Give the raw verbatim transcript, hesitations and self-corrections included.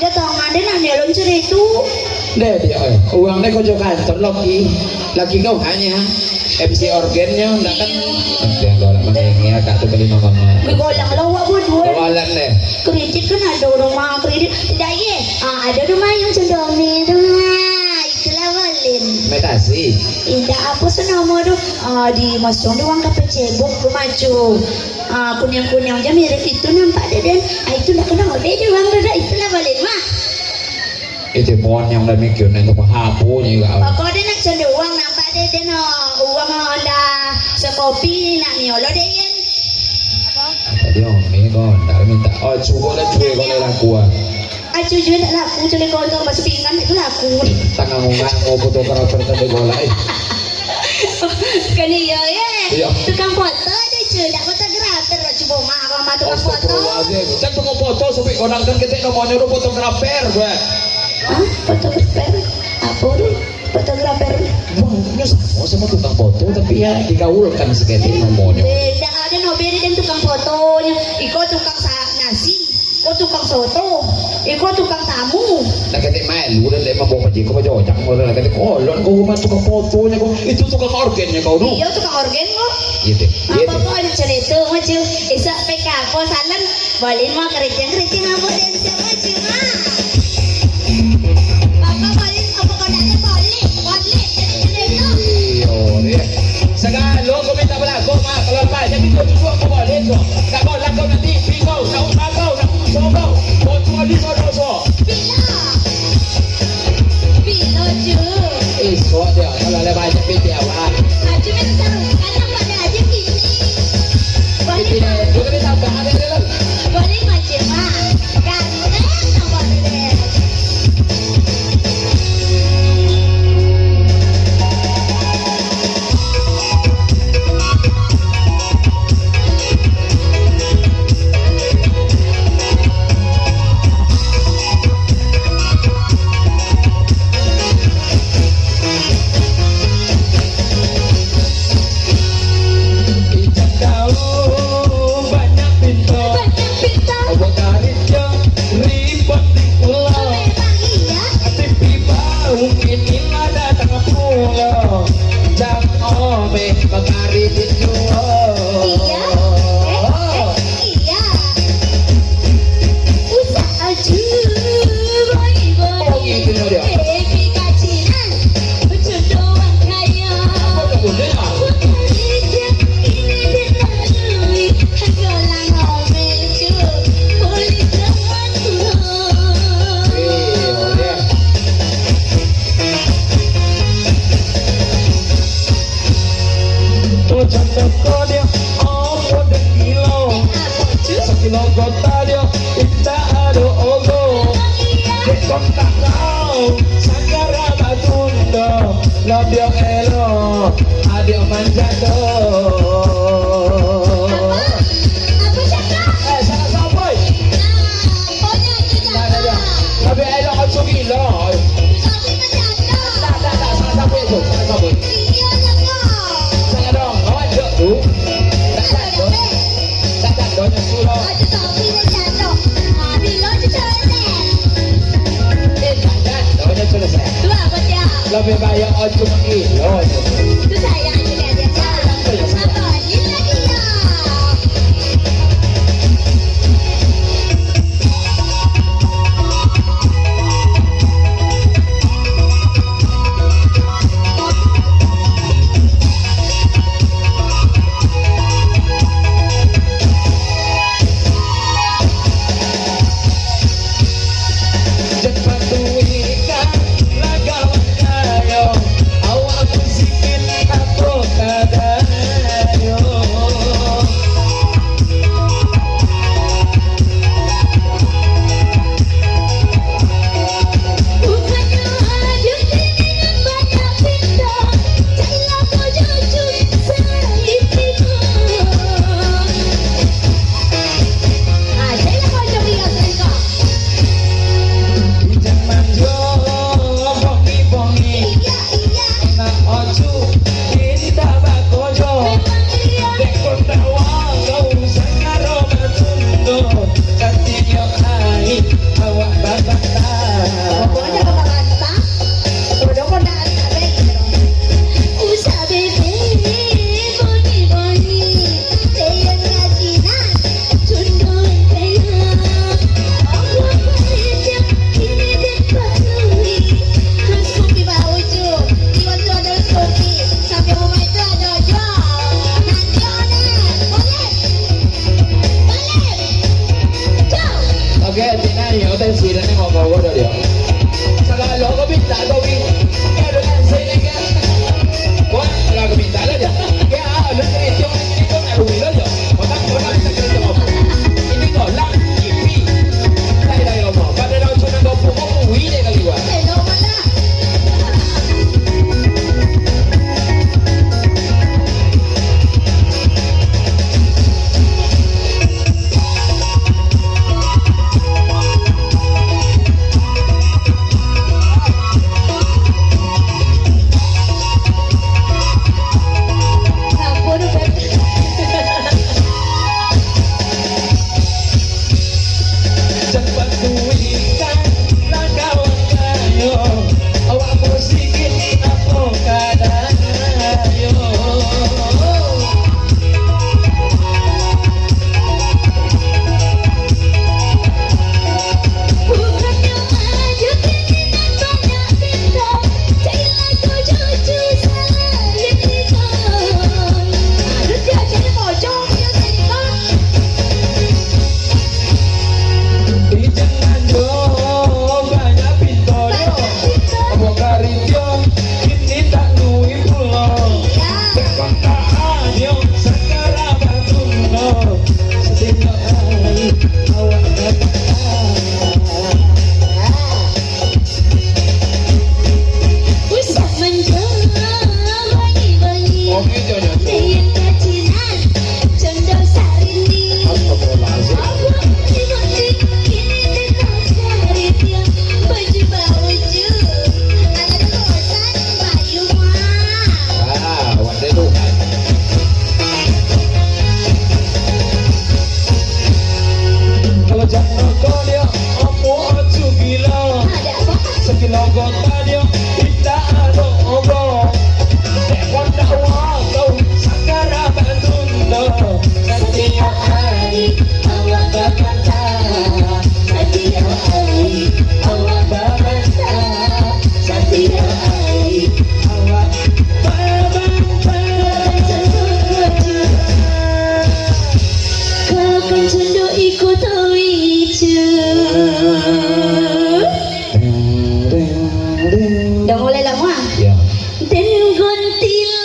Datangan deh nak nyalon cari tu. Deh, dia, eh. Urang deh karajo kantor laki. Laki kau hanya M C organnyo, ndak kan? Iyo. Nanti yang galak manengah, Kak, tu beli mama. Begolang lah awak berdua. Bawalan deh. Kredit kan ada rumah kredit. Tidak, ye. Ah, ada rumah yang contoh ni tu. Ah, itulah Walin. Metasi. Indak apa senama tu. Ah, di masong di uang kapecebok rumah cu. Ah, kuniang-kuniang je mirip itu nampak dek den. Ah, itu ndak kenal dek je urang tu dah. Itulah Walin mah. Itu pun yang dah mikir nang tu apo ni gak. Pokok dia nak cari uang nampak dek den, oh, uang Honda sekopi nak niolo dek yen. Tadi Ome kau ndak minta. Oh, cubo lah cubo kalau laku ah. Acu juo tak laku, cari kau tu basuh pinggan itu laku. Tangan ngomong fotografer tadi golai. Kan iyo, ye. Iyo. Tukang foto deh, cu. Dak fotografer, cubo mah, mah tukang foto. Astagfirullahaladzim. Kan tukang foto, sampai kodang kan ketek nomornya tu fotografer, gue. Hah? Fotografer? Apa tu? Fotografer? Wah, ini sama, sama tukang foto, tapi ya digaulkan seketek nomornya. Eh, dak ada no beda dengan tukang fotonya. Iko tukang sa-, nasi. Ko tukang soto, iko tukang tamu. Lah, ketek malu dah, dek mambawa pajeko, pajojak, murah lah, ketek kolon, ko rumah tukang fotonyo, ko. Itu tukang organnyo, kau tu. Iyo, tukang organ, ko. Iyo, dek. Iyo, dek. Apa, ko, ada cerita, macam, esok P K, ko, salon, boleh mau keriting-keriting, apa, dan siapa, cuma. Apa, boleh, apa, kau nak, boleh, boleh, ada cerita. Iyo, dek. Sagalo ko minta balaku, Mak. Kalau Mak jadi tujuak ko boleh tu. Nak kau lakau nanti, pi kau, nak umah kau, nak usah kau. Kau tu habis kau doso. Bilo. Bilo, Ju. Isuak dia, kalau ada banyak pitih awak. Haji minta taruh, kan nampak dia Haji kini. Boleh, Mak. Boleh minta apa? Ada, ada, ada. Boleh, Mak, Ju, Mak. Ganteng nampak dia. Ijak tahu banyak pinta. Banyak pinta. Awak tarik je ribut di pulau. Memang iya. Tapi bau kini lah datang pulo. Jangan omeh bakari di juo. Iya. Eh, eh, iya. Usah aju, boy, boy. Oh, gitu dia. Eh, pikacinan. Jodoh kaya. Apa tu, Bunda? Sakilo gota dia, indak ado ogo. Dek kontak kau, sagara batundo. Labiah elok, adiak manjado. Apa? Apa cakap? Eh, salah sapa, eh? Nah, pokoknya itu cakap. Nah, nah, nah. Labiah elok Acu gilo. Tapi manjado. Tak, tak, tak, salah sapa itu? Salah sapa? Iya, cakap. Salah dong, awak jok tu. Tak, tak, dong. Tak, tak, dong, yang suruh. Acu tapi manjado. Ah, bilo tu cewek teh. Eh, tak, tak, dong, yang suruh saya. Tu apa dia? Labiah baik Acu manggilo. Tu sayang juga dia, Cak. Apa ni lagi, ya? Dah mulai lah, Muah? Ya. Den gontil